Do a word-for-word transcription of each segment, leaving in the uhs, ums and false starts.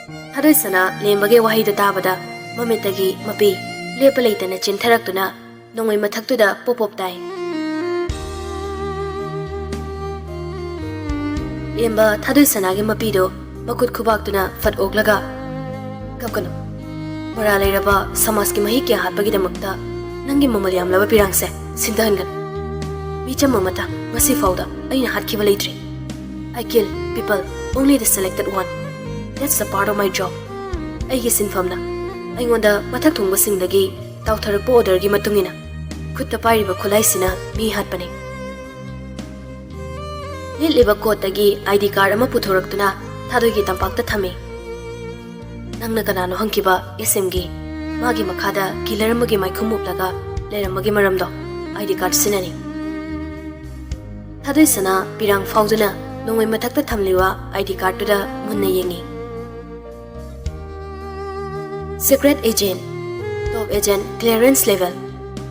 ꯊꯥꯗꯣꯏꯁꯅꯥ ꯂꯦꯝꯕꯒꯤ ꯋꯥꯍꯩꯗꯨ ꯇꯥꯕꯗ ꯃꯃꯤꯠꯇꯒꯤ ꯃꯄꯤ ꯂꯦꯞꯄ ꯂꯩꯇꯅ ꯆꯦꯟꯊꯔꯛꯇꯨꯅ ꯅꯣꯡꯃꯩ ꯃꯊꯛꯇꯨꯗ ꯄꯣꯞ ꯄꯣꯞ ꯇꯥꯏ꯫ ꯂꯦꯝꯕ ꯊꯥꯗꯣꯏꯁꯅꯥꯒꯤ ꯃꯄꯤꯗꯣ ꯃꯈꯨꯠ ꯈꯨꯕꯥꯛꯇꯨꯅ ꯐꯠ ꯑꯣꯛꯂꯒ, "ꯀꯞꯀꯅꯨ꯫ ꯃꯔꯥ ꯂꯩꯔꯕ ꯁꯃꯥꯖꯀꯤ ꯃꯍꯩ ꯀꯌꯥ ꯍꯥꯠꯄꯒꯤꯗꯃꯛꯇ ꯅꯪꯒꯤ ꯃꯃꯜ ꯌꯥꯝꯂꯕ ꯄꯤꯔꯥꯡꯁꯦ ꯁꯤꯟꯊꯍꯟꯒꯅꯨ꯫ ꯃꯤꯆꯝ ꯑꯃꯇ ꯉꯁꯤ ꯐꯥꯎꯗ ꯑꯩꯅ ꯍꯥꯠꯈꯤꯕ ꯂꯩꯇ꯭ꯔꯤ꯫ I kill people, only the selected one. That's the part of my job. ꯑꯩꯒꯤ ꯁꯤꯟꯐꯝꯅ ꯑꯩꯉꯣꯟꯗ ꯃꯊꯛ ꯊꯣꯡꯕꯁꯤꯡꯗꯒꯤ ꯇꯥꯎꯊꯔꯛꯄ orderꯒꯤ ꯃꯇꯨꯡ ꯏꯟꯅ ꯈꯨꯠꯇ ꯄꯥꯏꯔꯤꯕ ꯈꯨꯠꯂꯥꯏꯁꯤꯅ ꯃꯤ ꯍꯥꯠꯄꯅꯤ꯫" ꯂꯤꯠꯂꯤꯕ coatꯇꯒꯤ ID card ꯑꯃ ꯄꯨꯊꯣꯔꯛꯇꯨꯅ ꯊꯥꯗꯣꯏꯒꯤ ꯇꯝꯄꯥꯛꯇ ꯊꯝꯃꯤ꯫ "ꯅꯪꯅ ꯀꯅꯥꯅꯣ ꯍꯪꯈꯤꯕ SMꯒꯤ, ꯃꯥꯒꯤ ꯃꯈꯥꯗ killer ꯑꯃꯒꯤ ꯃꯥꯏꯈꯨꯝ ꯎꯞꯂꯒ ꯂꯩꯔꯝꯕꯒꯤ ꯃꯔꯝꯗꯣ ID card ꯁꯤꯅꯅꯤ꯫" ꯊꯥꯗꯣꯏꯁꯅꯥ ꯄꯤꯔꯥꯡ ꯐꯥꯎꯗꯨꯅ ꯅꯣꯡꯃꯩ ꯃꯊꯛꯇ ꯊꯝꯂꯤꯕ ID cardꯇꯨꯗ ꯃꯨꯟꯅ ꯌꯦꯡꯉꯤ꯫ "Secret agent, top agent clearance level,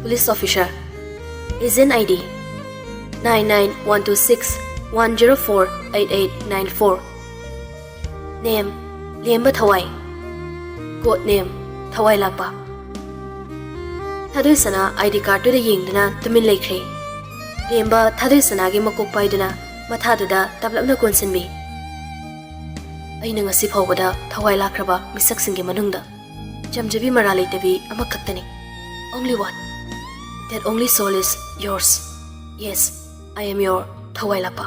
police officer, agent ID nine nine one two six one zero four eight eight nine four꯫ Name, ꯂꯦꯝꯕ ꯊꯋꯥꯏ꯫ Code name, ꯊꯋꯥꯏ ꯂꯥꯛꯄ꯫" ꯊꯥꯗꯣꯏꯁꯅꯥ ID cardꯇꯨꯗ ꯌꯦꯡꯗꯨꯅ ꯇꯨꯃꯤꯟ ꯂꯩꯈ꯭ꯔꯦ꯫ ꯂꯦꯝꯕ ꯊꯥꯗꯣꯏꯁꯅꯥꯒꯤ ꯃꯀꯣꯛ ꯄꯥꯏꯗꯨꯅ ꯃꯊꯥꯗꯨꯗ ꯇꯞꯂꯞꯅ ꯀꯣꯟꯁꯤꯟꯕꯤ꯫ "ꯑꯩꯅ ꯉꯁꯤ ꯐꯥꯎꯕꯗ ꯊꯋꯥꯏ ꯂꯥꯛꯈ꯭ꯔꯕ ꯃꯤꯁꯛꯁꯤꯡꯒꯤ ꯃꯅꯨꯡꯗ ꯆꯝꯖꯕꯤ ꯃꯔꯥ ꯂꯩꯇꯕꯤ ꯑꯃꯈꯛꯇꯅꯤ꯫ Only one. That only soul is yours. Yes, I am your ꯊꯋꯥꯏ ꯂꯥꯛꯄ꯫"